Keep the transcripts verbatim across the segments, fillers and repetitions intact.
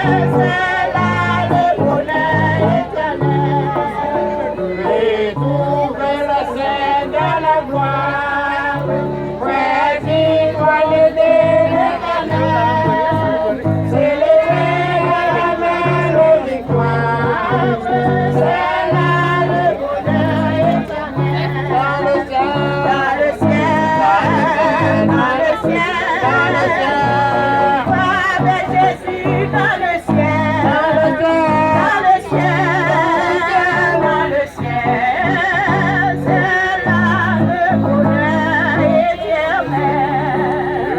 C'est là le bonheur éternel. Retrouver le Seigneur, la gloire. Frères, étoiles de l'Éternel, célébrez la mélodie.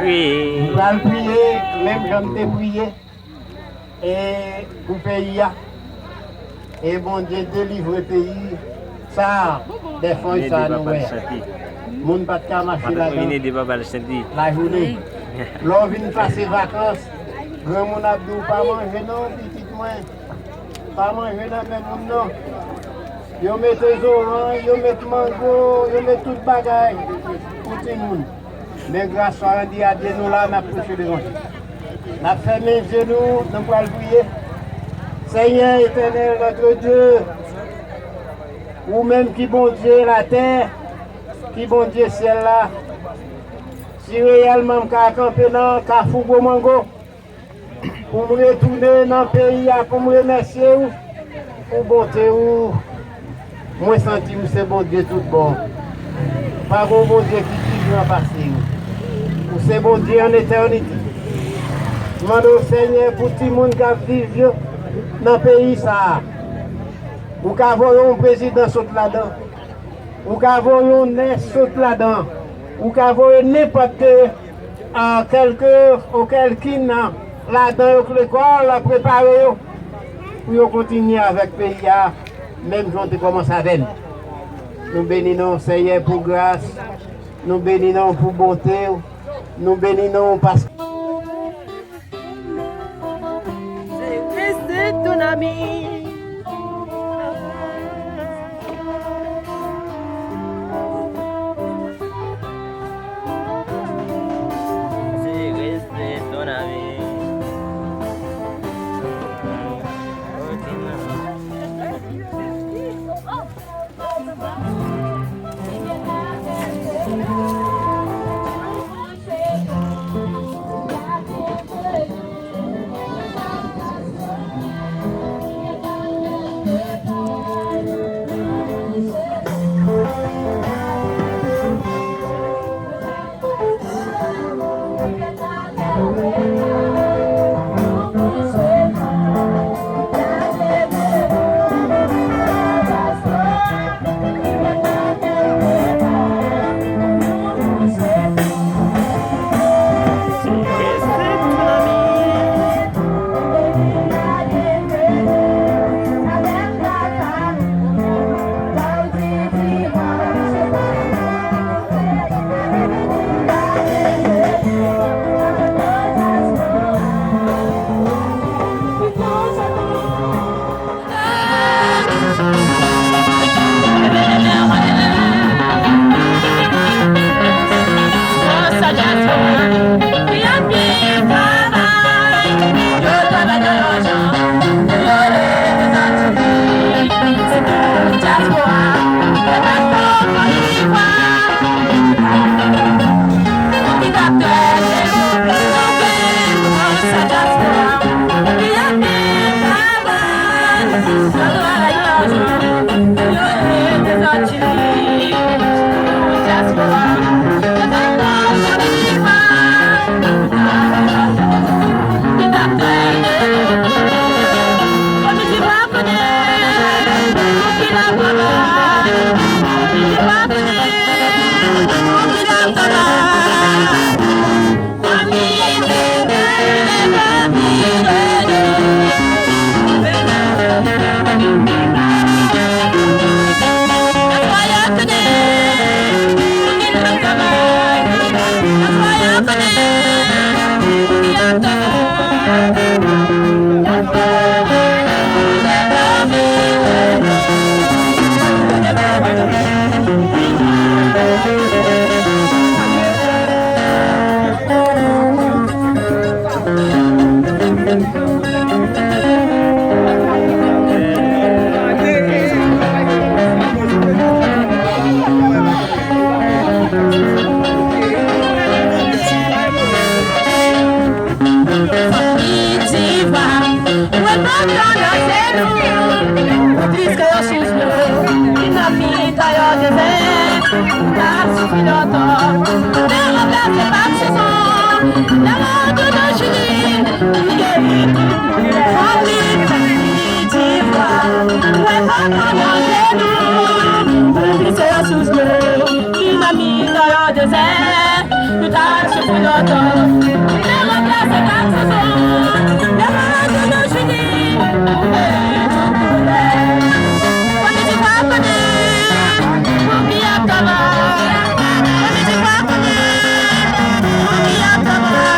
Wi. M pral priye, menm jan m te priye. E pou peyi a. E Bondye delivre peyi sa a, dè fanj sa a nou wè a. Moun pa t ka mache ladan lajounen. Lè w vin pase vakans, granmoun ap di w pa manje non, pitit mwen. Pa manje nan men moun non. Yo mete zoranj, yo met mango, yo met tout bagay pou timoun. Men gras la randi a Dye, nou la, n ap preche levanjil. N ap fèmen je nou, nou pral priye. Seigneur éternel, notre Dieu, ou menm ki Bondye latè, ki Bondye syèl la, si reyèlman m ka kanpe nan kafou gwo mango, pou m retounen nan peyi a pou m remèsye w pou bonte ou. Mwen santi m se Bondye tout bon. Pa gen yon Bondye ki pi gran pase ou. Ou se Bondye an etènite. M mande w, Senyè, pou timoun k ap viv yo nan peyi sa a. Ou ka voye yon prezidan sot ladan. Ou ka voye yon nè sot ladan. Ou ka voye nenpòt, a, kèlke, o kèlkin ladan yo k lekòl, prepare yo pou yo kontinye avèk peyi a, menm jan w te kòmanse avè n. Nou beni non w, Senyè, pou gras. Nou beni non w pou bonte w. Nou beni non w paske C'est resté ton ami. C'est resté ton ami. Manje nou, pou pise yo sou dlo, ki nan mitan yon dezè, nou ta al sou kou dòtò. Lè ranplase kapsizon, lè maladi nou fini, ou meri tout koulè. Politik pa konnen, pou ki ap travay. Politik pa konnen, pou ki ap travay.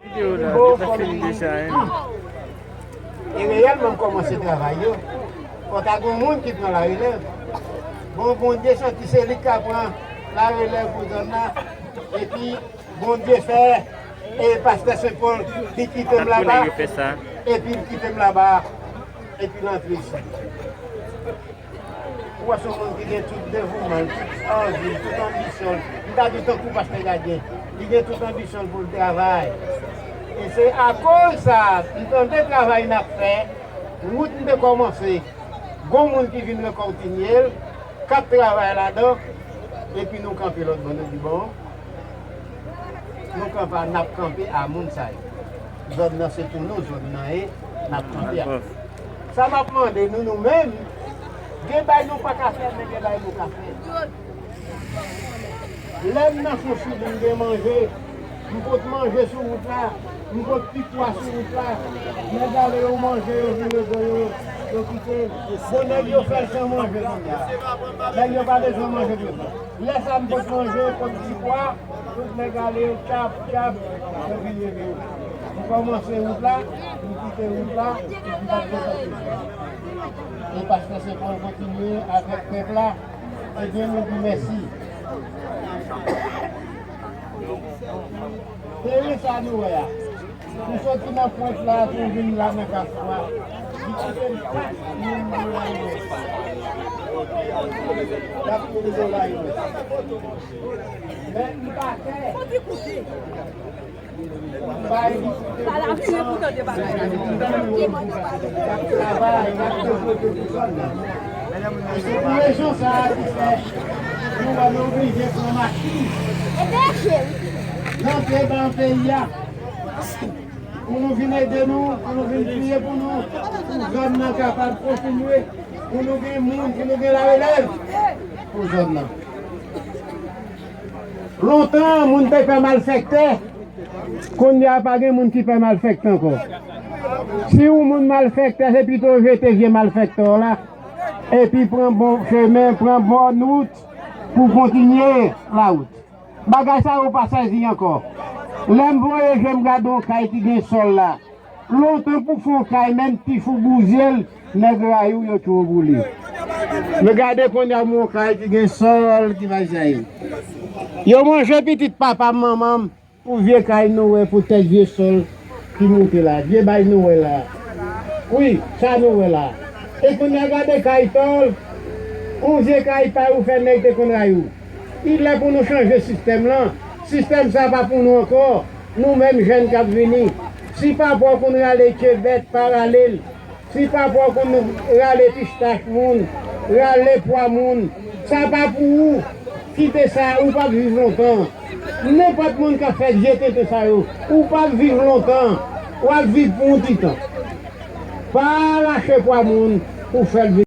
Videyo la, yo ta fini deja, hein. E reyèlman, m kòmanse travay yo. Fò ta gen moun ki pran larelèv. Bon, Bondye santi se li k ka pran larelèv pou zòn nan. Epi, Bondye fè, e pastè Sen Pòl, li kite m laba. Epi, li kite m laba. Epi, l antre isit. Ou wè se yon moun ki gen tout devouman l, tout anvi l, tout anbisyon l. M ta di tankou pastè Gadyen. Li gen tout anbisyon l pou l travay. E se akoz sa, m tande travay n ap fè, wout m te kòmanse, gon moun ki vin rekontinye l, k ap travay ladan, epi nou kanpe lòt bò, nou di, bon, nou kanpe, n ap kanpe a moun sa yo. Zòn nan se pou nou, zòn nan ye, n ap kanpe a. Sa m ap mande nou, nou menm, gen bagay nou pa ka fè, men gen bagay nou ka fè. Lè m nan Fon Sid, m gen manje, m pot manje sou wout la, m pot pikwa sou wout la, nèg ale yo manje, yo vire do yo, yo kite. Bon, nèg yo fè l san manje kounye a. Nèg yo pa bezwen manje kounye a. Lè sa m pot manje, pot pikwa, tout nèg ale yo tchap, tchap, yo vire yo. M kòmanse wout la, m kite wout la, m pa t kontan. E pastè Sen Pòl kontinye avèk pèp la, ebyen nou di mèsi. Teren sa nou wè a, nou soti nan pwent la pou vin la nan kafou a. Li koute m kat mil dola U S. Kat mil dola U S. Men m pa pè. M bay li koute m ap travay, m ap devlope pou zòn nan. E se pou rezon sa a ki fè nou wè nou oblije pran machin rantre nan peyi a. Pou nou vin ede nou, pou nou vin priye pou nou, pou zòn nan kapab kontinye, pou nou gen moun, pou nou gen larelèv pou zòn nan. Lontan, moun te pè malfèktè, kounye a pa gen moun ki pè malfèktè ankò. Si yon moun malfèktè, se pito jete vye malfèktè w la, epi pran bon chemen, pran bòn wout pou kontinye lawout. Bagay sa yo pa sèvi ankò. Lè m voye je m gade yon kay ki gen sòl la. Lontan pou fè yon kay, menm ti fou bouzye l, nèg rayi w, yo tchwe w pou li. Men gade kounye a yon kay ki gen sòl, ki pa jayi. Yo manje pitit papa m, manman m, pou vye kay nou wè, pou tèt vye sòl ki moute la, vye bay nou wè la. Wi, sa nou wè la. E kounye a gade kay tòl, yon vye kay pa ou fè nèg te konn rayi w. Il lè pou nou chanje sistèm lan. Sistèm sa pa pou nou ankò. Nou menm jèn k ap vini. Si papa w konn rale tye bèt, pa rale l. Si papa w konn rale pistach moun, rale pwa moun, sa pa pou ou. Kite sa, ou p ap viv lontan. Nenpòt moun k ap fè vye tenten sa yo, ou p ap viv lontan. W ap viv pou yon ti tan. Pa rache pwa moun pou fè l vin.